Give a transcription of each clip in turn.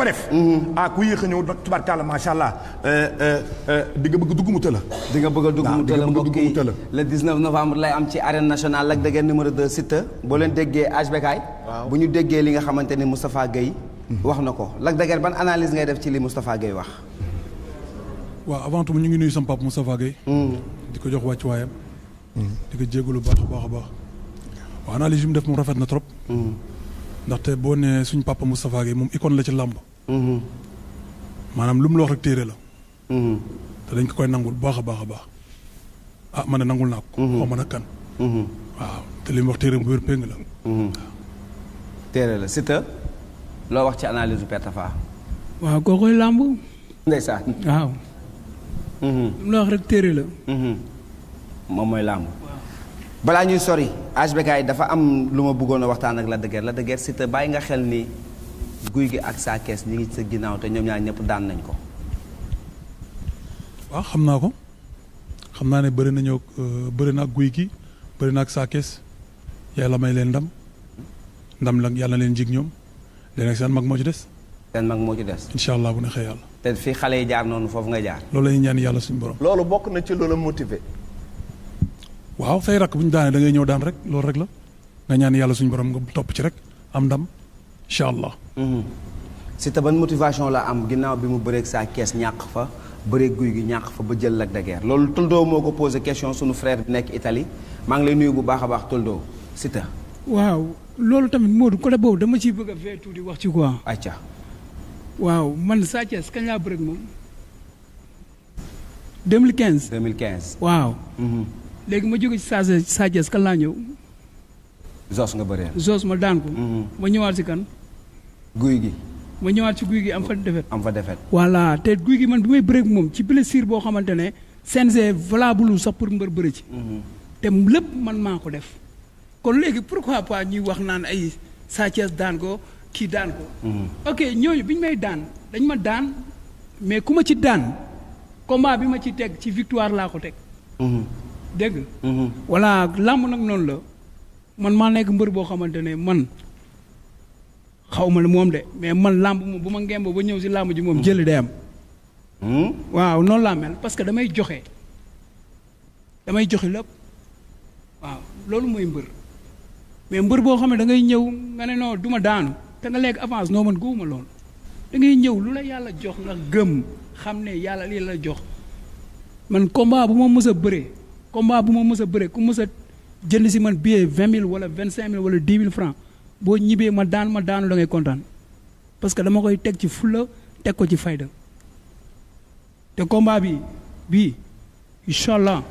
ko def. Ku yéex a ñëw tubaarkàlla macha allah di nga bëgg dugg mu tëla. di nga bëgg a dugg mu tëla mbokk yi le 19 novembre lay am ci arène nationale Lac de Guiers numéro 2 Siteu. boo leen déggee HBK. waaw bu ñu déggee li nga xamante ni Moustapha Gueye. wax na ko Lac de Guiers ban analyse ngay def ci li Moustapha Gueye wax. waaw avant tout ñu ngi nuyu sama papa Moustapha Gueye. di ko jox wàccuwaayam. di ko jégalu baax a baax a baax. waaw analyse bi mu def moom rafet na trop. ndaxte boo nee suñu papa Moustapha Gueye moom icône la ci làmb. maanaam lu mu la wax rek téere la. te dañ ko koy nangul baax a baax a baax. man ne nangul naa ko. xaw ma nag kan. waaw te li mu wax téere bu wér péng la. téere la Siteu loo wax ci analyse bu Père Tapha. waaw koo koy làmb. ndeysaan. waaw. lu la wax rek téere la. moom mooy làmb. balaa ñuy sori HBK yi dafa am lu ma bëggoon a waxtaan ak Lac de Guiers Lac de Guiers Siteu bàyyi nga xel ni Gouye Gui ak Sa Thiès ñi ngi ci sa ginnaaw te ñoom ñaar ñëpp daan nañ ko. waaw xam naa ko xam naa ne bëri nañoo bëri na ak Gouye Gui bëri na ak Sa Thiès yàlla may leen ndam la yàlla na leen jig ñoom léegi nag seen mag moo ci des. seen mag moo ci des. incha allah bu neexee yàlla. te fii xale yi jaar noonu foofu nga jaar. loolu la ñuy ñaan yàlla suñu borom. loolu bokk na ci loola motivé. waaw say rakk bu ñu daanee da ngay ñëw daan rek loolu rek la nga ñaan yàlla suñu borom nga topp ci rek am ndam incha allah. Siteu ban motivation la am ginnaaw bi mu bëreeg Sa Thiès ñàkk fa bëreeg Gouye Gui ñàkk fa ba jël Lac de Guiers loolu Toldo moo ko posé question sunu frère bi nekk Italie maa ngi lay nuyu bu baax a baax Toldo Siteu. waaw loolu tamit Modou côté boobu dama ciy bëgg a fee tuuti wax ci quoi. acca. waaw man Sa Thiès kañ laa bëreeg moom. 2015. 2015. waaw. léegi ma jóge ci Sa Thiès kan laa ñëw. Zos nga bëree. Zos ma daan ko. ma ñëwaat si kan. Gouye Gui. ma ñëwaat si Gouye Gui am fa defet. am fa defet. voilà te Gouye Gui man bi may bëreeg moom ci blessure boo xamante ne CNG valable sax pour mbër bëri ci. te lépp man maa ko def. kon léegi pourquoi pas ñuy wax naan ay Sa Thiès daan ko kii daan ko. ok ñooñu bi ñu may daan dañ ma daan mais ku ma ci daan combat bi ma ci teg ci victoire laa ko teg. dégg nga. voilà làmb nag noonu la man maa nekk mbër boo xamante ne man xaw ma ne moom de mais man làmb moom bu ma ngemb ba ñëw si làmb ji moom jëli day am. waaw noonu laa mel parce que damay joxe lépp waaw loolu mooy mbër mais mbër boo xam ne da ngay ñëw nga ne non du ma daanu te nga lekk avance noo man góobu ma loolu da ngay ñëw lu la yàlla jox nga gëm xam ne yàlla lii la jox man combat bu ma mës a bëree. combat bu ma mës a bëre ku mës a jënd si man billet 20 000 wala 25 000 wala 10 000 francs boo ñibbee ma daanu da ngay kontaan parce que dama koy teg ci fulla teg ko ci fayda te combat bii incha allah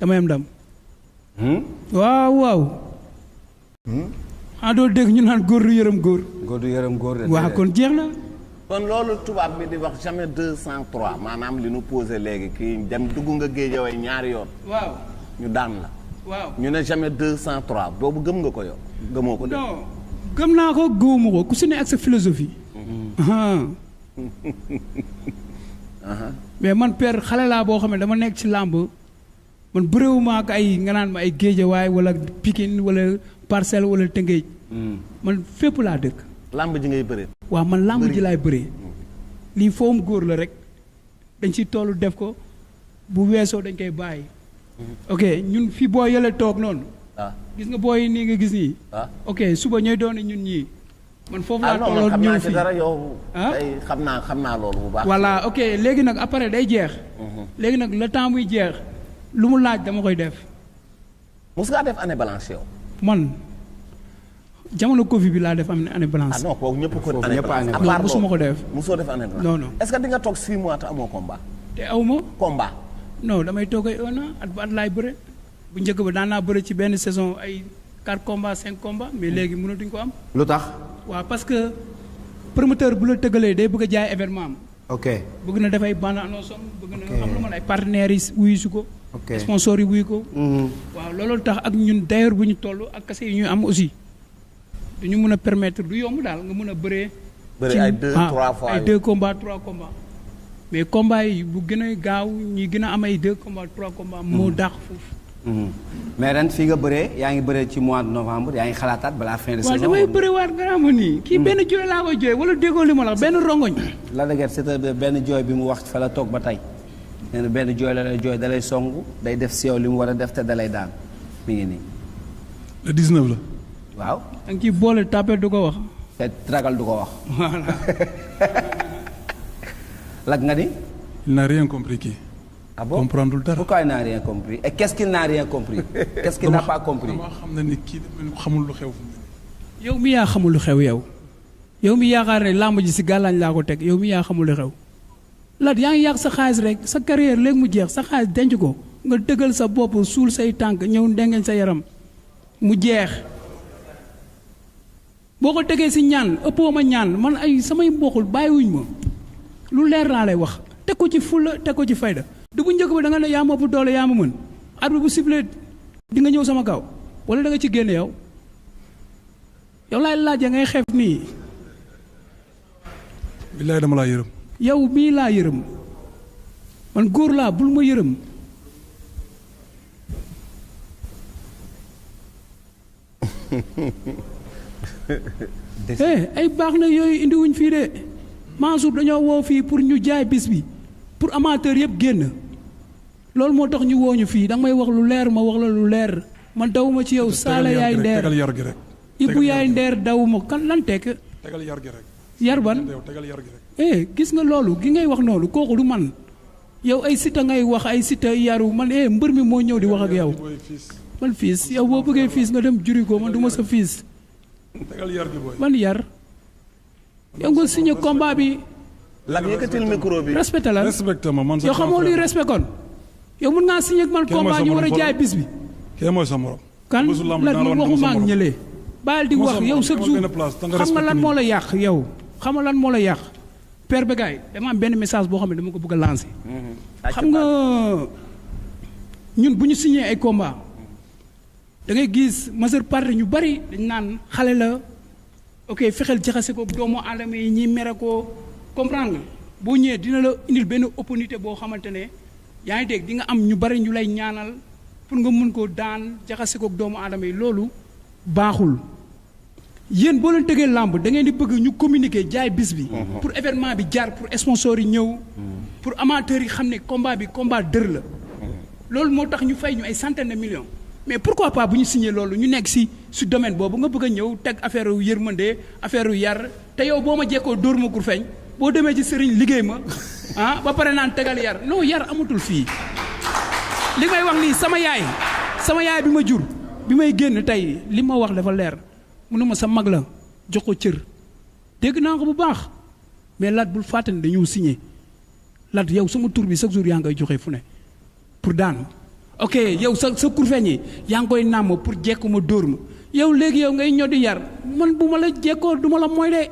damay am ndam. waaw. doo dégg ñu naan góor du yërëm góor. góor du yërëm góor de. waaw kon jeex na. kon loolu tubaab bi di wax jamais 203 maanaam li nu posé léegi kii dem dugg nga Guédiawaye ñaari yoon. waaw ñu daan la. waaw ñu ne jamais 203 boobu gëm nga ko yow. gëmoo ko de. non gëm naa ko gëwuma ko ku si ne ak sa philosophie. mais man père xale laa boo xam ne dama nekk ci làmb man bëréewuma ak ay nga naan ma ay Guédiawaye wala Pikine wala Parcelles wala Tëngéej. man fépp laa dëkk. làmb ji ngay bëree. waaw man làmb ji laay bëree. lii foom góor la rek dañ ci tollu def ko bu weesoo dañ koy bàyyi. ok ñun fi boo yële toog noonu. gis nga booy nii nga gis nii. ok suba ñooy doon ñun ñii. man foofu laa tolloo ñëw fii dara yow. tey xam naa loolu bu baax. voilà ok léegi nag après day jeex. léegi nag le temps muy jeex lu mu laaj dama koy def. mos ngaa def année blanche yow. man jamono Covid bi laa def am année blanche. non kooku ñëpp ko année blanche. à part loolu mosuma ko def. mosoo def année blanche. non non est-ce que di nga toog 6 mois te amoo combat. te aw ma. combat. non damay toog ay 1 an at ba at laay bëre bu njëkk ba daan naa bëre ci benn saison ay 4 combats 5 combats mais léegi mënatuñ ko am. lu tax. waaw parce que promoteur bu la tëggalee day bëgg a jaay événement am. ok bëgg na dafay bande annonce am bëgg na am lu man ay partenaires yi wuyu si ko. ok sponsors yi wuyu ko. waaw loolu tax ak ñun d'ailleurs bu ñu toll ak kase yi ñuy am aussi duñu mën a permettre du yomb daal nga mën a bëree. bëri ay 2-3 fois ay 2 combats 3 combats. mais combats yi bu gën a gaaw ñi gën a am ay 2 combats 3 combats. moo dàq foofu. mais ren fii nga bëree yaa ngi bëree ci mois de novembre yaa ngi xalaataat balaa fin de saison. waaw damay bëriwaat nga ma nii. kii benn jooy laa koy jooy wala déggoo li ma la benn rongoñ. la dëgër c'est benn jooy bi mu wax fa la toog ba tey nee na benn jooy la lay jooy dalay songu day def si yow li mu war a def te dalay daan mi ngi nii. le 19 la. waaw. da nga ciy boole tapet du ko wax. te ragal du ko wax. voilà. lag nga ni. il n'a rien compris kii. ah bon comprendre dara. pourquoi il n'a rien compris et qu'est-ce qu'il n'a rien compris. qu'est-ce qu'il n'a pas compris. dama xam na ni kii xamul lu xew. yow mi yaa xamul lu xew yow. yow mi yaakaar ne làmb ji si gàllaañ laa ko teg yow mi yaa xamul lu xew. Lat yaa ngi yàq sa xaalis rek sa carrière léegi mu jeex sa xaalis denc ko nga dëggal sa bopp suul say tànk ñëw ndengeñ sa yaram mu jeex. boo ko tegee si ñaan ëppoo ma ñaan man ay samay mbokkul bàyyiwuñ ma lu leer laa lay wax teg ko ci fulla teg ko ci fayda du bu njëkk ba da nga ne yaa ma ëpp doole yaa ma mën arbitre bu sifflé di nga ñëw sama kaw wala da nga ci génne yow yow laay laajee ngay xeef nii. billaay dama laa yërëm. yow mii laa yërëm man góor laa bul ma yërëm. ay baax na yooyu indiwuñ fii de Mansour dañoo woo fii pour ñu jaay bis bi pour amateur yëpp génn loolu moo tax ñu woo ñu fii danga may wax lu leer ma wax la lu leer man dawuma ci yow saala yaay ndeer tegal yar gi rek. Ibu yaay ndeer dawuma kan lan tekk tegal yar gi rek. yar ban tegal yar gi rek. gis nga loolu gi ngay wax noonu kooku du man yow ay sita ngay wax ay sita yaru man mbër mi moo ñëw di wax ak yow man fiis yow boo bëggee fiis nga dem juri ko man du ma sa fiis tegal yar gi booy. man yar yow nga signé combat bi. la yëkkatil micro bi. respecté la respecté ma man. yow xamoo luy respect kon. yow mun ngaa signé ak man combat ñu war a jaay bis bi. kee mooy sa morom. kan lan man waxuma ak ñëlee. baal di wax yow chaque jour xam nga lan moo la yàq yow. xam nga lan moo la yàq. Père Bécaye dama am benn message boo xam ne dama ko bëgg a lancer. xam nga ñun bu ñu signé ay combat da ngay gis majeure partie ñu bari dañ naan xale la ok fexeel jaxase ko doomu aadama yi ñi mere ko comprendre nga boo ñëwee dina la indil benn opportunité boo xamante ne yaa ngi dégg di nga am ñu bari ñu lay ñaanal pour nga mun ko daan jaxase ko doomu aadama yi loolu baaxul. yéen boo leen tëgee làmb da ngeen di bëgg ñu communiquer jaay bis bi. pour événement bi jaar pour sponsors yi ñëw. pour amateurs yi xam ne combat bi combat dër la. loolu moo tax ñu fay ñu ay centaines de millions. mais pourquoi pas bu ñu signé loolu ñu nekk si domaine boobu nga bëgg a ñëw teg affaire yu yërmande affaire yu yar te yow boo ma jekkoo dóor ma kur feeñ boo demee ci sëriñ liggéey ma ba pare naan tegal yar non yar amatul fii. li may wax nii sama yaay bi ma jur bi may génn tey li ma wax dafa leer. mënuma sa mag la jox ko cër dégg naa ko bu baax mais Lat bul fàtte ne dañoo signé Lat yow sama tur bi chaque jour yaa ngi koy joxe fu ne pour daan ok yow sa kurfeñ yi yaa ngi koy nàmm pour jekku ma dóor ma yow léegi yow ngay ñoddi yar man bu ma la jekkoo du ma la mooy de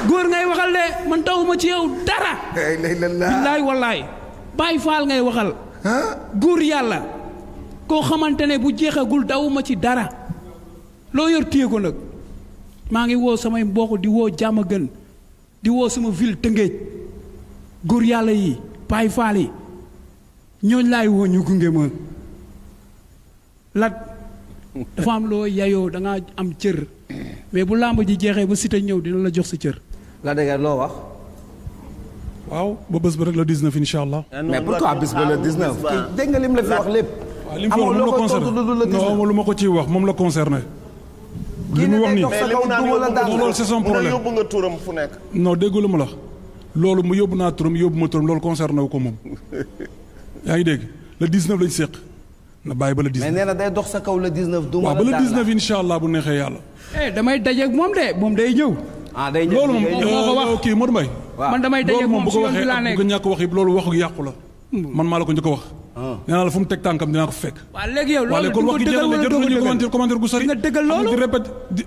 góor ngay waxal de man tawuma ci yow dara billaay wallaay bàyyi faal ngay waxal góor yàlla koo xamante ne bu jeexagul dawuma ci dara loo yor téye ko nag maa ngi woo samay mbokk di woo jàmm gën di woo sama ville Tëngéej góor yàlla yi Baay Faal yi ñooñ laay woo ñu gunge ma Lat dafa am loo yayoo da nga am cër mais bu làmb ji jeexee ba Siteu ñëw dina la jox sa cër. la dëgg loo wax. waaw ba bés ba rek le 19 incha allah. mais pourquoi bés ba le 19. dégg nga lim la fi wax lépp. li mu fi wax moom la concerné non lu ma ko ciy wax moom la concerné. li mu wax nii loolu c'est son problème yóbbu nga turam fu nekk. non déggu lu ma la loolu mu yóbbu naa turam yóbbu ma turam loolu concerné wu ko moom. yaa ngi dégg le 19 lañ séq na bàyyi ba le 19. mais nee na day dox sa kaw le 19. du ma waaw ba le 19 incha allah bu neexee yàlla. damay dajeeg moom de moom day ñëw. day ñëw loolu moom kii Modou Mbaye. man damay dajeeg moom si yoon bi laa nekk loolu moom bu ko waxee ak bu ko ñàkk wax yëpp loolu waxu yàqu la. man maa la ko njëkk a wax. nee naa la fu mu teg tànkam dinaa ko fekk. waaw léegi yow loolu kon wax gi jeexal la jot commentaire gu sori. nga dëggal loolu di répété di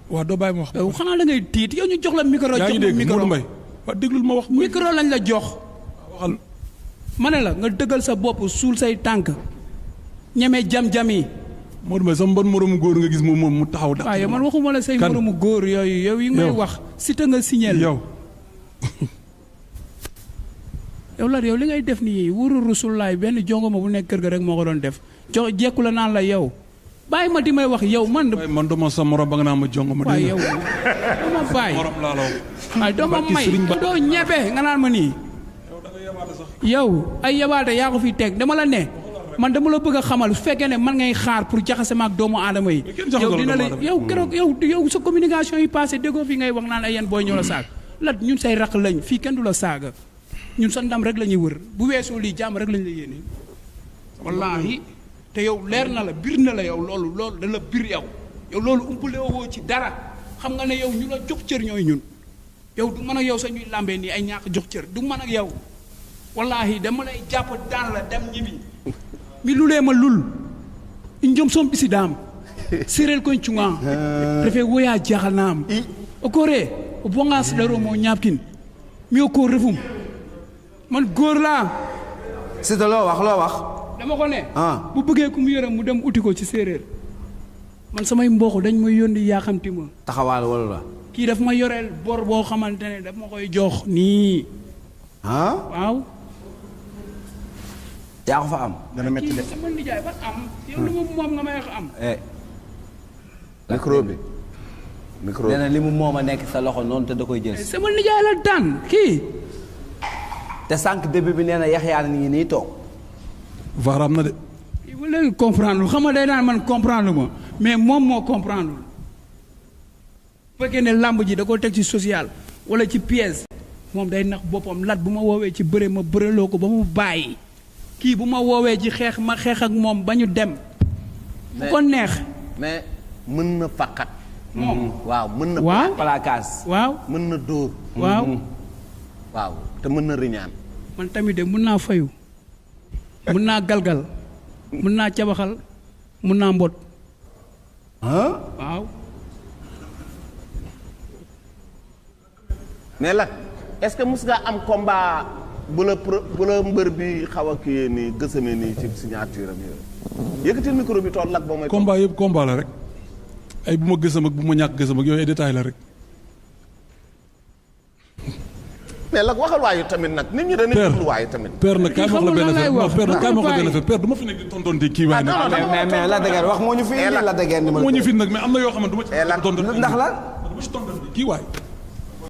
waaw doo bàyyi ma wax. yow xanaa da ngay tiit yow ñu jox la micro. yaa ngi dégg Modou Mbaye waaw déglul ma wax. micro lañ la jox. waxal. ma ne la nga dëggal sa bopp suul say tànk ñeme jam-jam yi. Modou Mbaye sama ban moromu góor nga gis moom mu taxaw. waaw yow man waxuma la say moromu góor yooyu yow yi ngay wax Siteu nga signal yow yow Lat yow li ngay def nii wóoru rusulaay benn jongoma bu nekk kër ga rek moo ko doon def jekku la naan la yow bàyyi ma di may wax yow man. waaye man dama sa morom ba nga naa ma jongoma. waaye yow dama bàyyi morom laa la wax. waaye dama may doo ñebe nga naan ma nii. yow ay yabaate yaa ko fi teg dama la ne man dama la bëgg a xamal su fekkee ne man ngay xaar pour jaxase ma ak doomu aadama yi. yow dina la yow keroog yow sa communication yi passé déggoo fi ngay wax naan ay yéen booy ñoo la saag Lat ñun say raq lañ fii kenn du la saaga ñun sa ndam rek la ñuy wër bu weesoo lii jàmm rek lañ la yéene. wallaahi te yow leer na la bir na la yow loolu da la bir yow loolu umpale woo ci dara xam nga ne yow ñu la jox cër ñooy ñun yow du mën ak yow sa ñuy làmbee nii ay ñàkk jox cër du mën ak yow wallaahi dama lay jàpp daan la dem ñibbi mi lulee ma lul injom som bisi daam séréel koñ cunga refe woyaa jaxanaam o kooree o bongaas daro moo ñaapkin mi o koor refum man góor laa c'est loo wax dama ko ne bu bëggee ku mu yërëm mu dem uti ko ci séeréer man samay mbokk dañ may yónni yaa xamti ma taxawaal wala la kii daf ma yoreel bor boo xamante ne daf ma koy jox nii waaw yaa ko fa am dana métti de sama nijaay ba am yow lu mu moom nga may wax am micro bi nee na li mu moom a nekk sa loxo noonu te da koy jël sama nijaay la daan kii te sànq début bi nee na Yaxya ni ngi nii toog vaar am na de. ba léegi comprendre xam nga day naan man comprendre ma mais moom moo comprendre bu fekkee ne làmb ji da koo teg ci social wala ci pièce moom day nax boppam Lat bu ma woowee ci bëre ma bëreloo ko ba mu bàyyi kii bu ma woowee ci xeex ma xeex ak moom ba ñu dem. bu ko neex. mais mën na faqat. moom waaw mën na. waaw placage. waaw mën na dóor. waaw. waaw te mën na riñaan. man tamit de mën naa fayu. mën naa galgal. mën naa cabaxal. mën naa mbot. waaw. mais Lat est-ce que mus nga am combat bu la mbër bi xaw a kii nii gësame nii ci signature am yooyu yëkkatil micro bi tool Lat ba mooy. combat yëpp combat la rek ay bu ma gësam ak bu ma ñàkk gësam ak yooyu ay détails la rek. mais Lat waxal waayu tamit nag nit ñi dañuy déglu waayu tamit. père nag kaay ma wax la benn affaire non père nag kaay ma wax la benn affaire père du ma fi nekk di tontonte kii waaye nag. mais Lac de Guiers wax moo ñu fi indi Lac de Guiers ni ma. moo ñu fi nag mais am na yoo xam ne du ma ci tontonte ndax la. du ma ci tontonte kii waay.